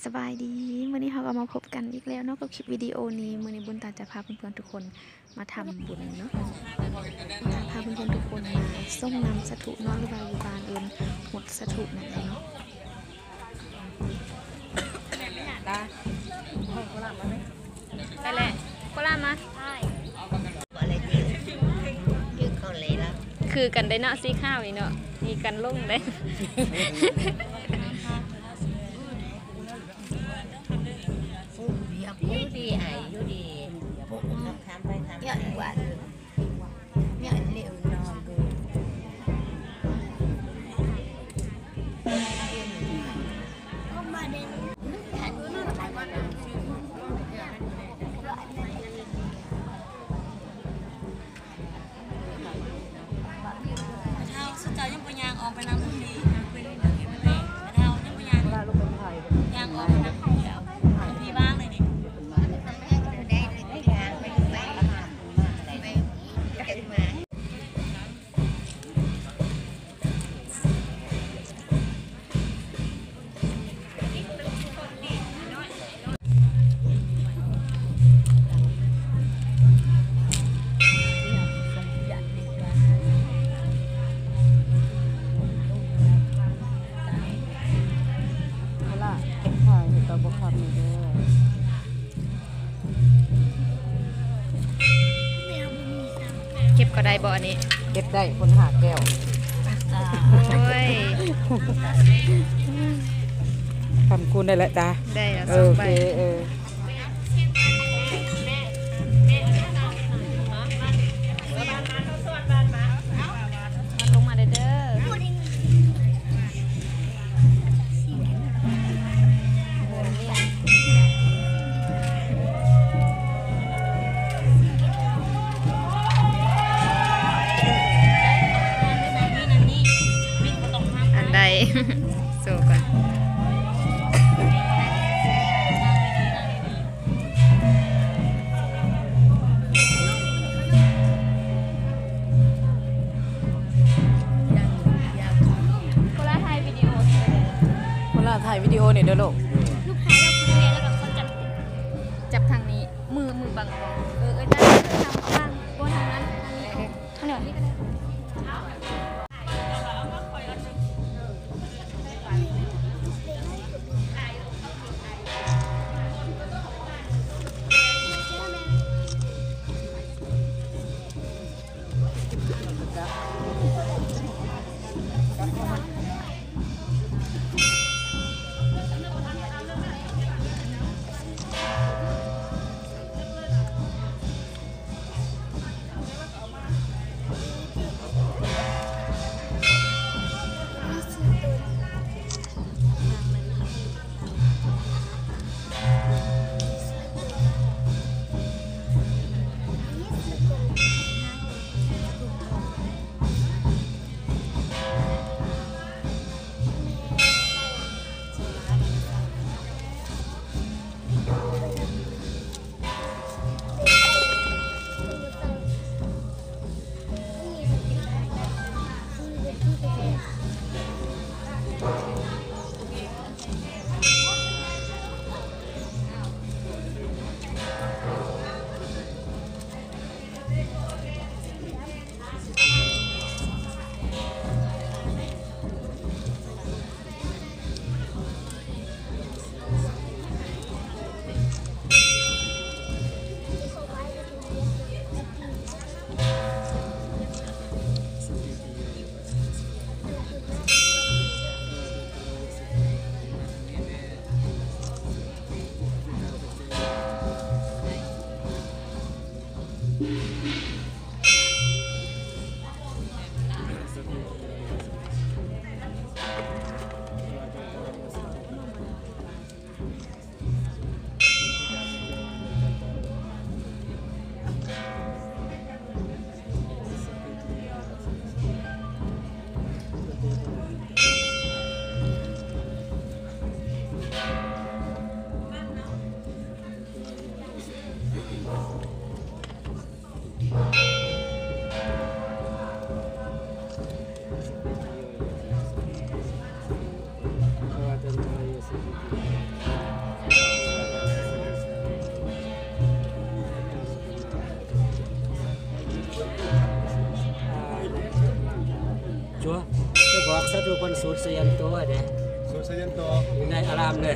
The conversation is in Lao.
ສະບາຍດີ ມື້ນີ້ເຮົາກໍມາພົບກັນອີກແລ້ວເນາະ ກັບຄລິບວິດີໂອນີ້. ມື້ນີ້ບຸນຕາຈະພາເພື່ອນໆທຸກຄົນມາທຳບຸນເນາະ ຈະພາເພື່ອນໆທຸກຄົນມາສົ່ງນ້ຳສາທຸເນາະ ຫຼືວ່າຢູ່ບ້ານເອີ້ນຫົດສາທຸນັ້ນແຫຼະເນາະ. ໄປແລ້ວ ໂຄລາມາ ຄືກັນໄດ໋ເນາະ ສີຂາວນີ້ເນາະ ມີກັນຫຼົງໄດ໋. ເຖົ້າ ຊຸມເຈົ້າຍັງບໍ່ຍ່າງອອກໄປນຳເພິ່ນເດ ເຖົ້າຍັງບໍ່ຍ່າງ ຍ່າງອອກໄປນຳເພິ່ນເດ ເພິ່ນວ່າງເລີຍເດ. ເວລາຖ່າຍເຮັດຕາບໍ່ຄັກນີ້ເດີ. ເກັບກໍໄດ້ບໍ່ອັນນີ້? ເກັບໄດ້ ຄົນຫ້າແກ້ວ. ໂອ້ຍ ຄຳຄູນໄດ້ແຫຼະຈ້າ ໄດ້ລະ ເອີ ສອງໃບ ໂອເຄ ເອີ. ລົງມາເດີ. ອັນໃດ ໂຊກ່ອນ. ໂຄລາຖ່າຍວິດີໂອ ໂຄລາຖ່າຍວິດີໂອນີ້ເດີລູກ. ລູກຖ່າຍແລ້ວ ແມ່ແລ້ວກໍຈັບ ຈັບທາງນີ້ ມື ມືບັງກ້ອງ ເອີ ເອີ ໄດ້ ທາງ ທາງ ບໍ່ ທາງນັ້ນ ທາງນີ້ ທາງນີ້ກໍໄດ້. ສູດສະຍັນໂຕເດ້ ສູດສະຍັນໂຕ ຢູ່ໃນອາຣາມເດ້.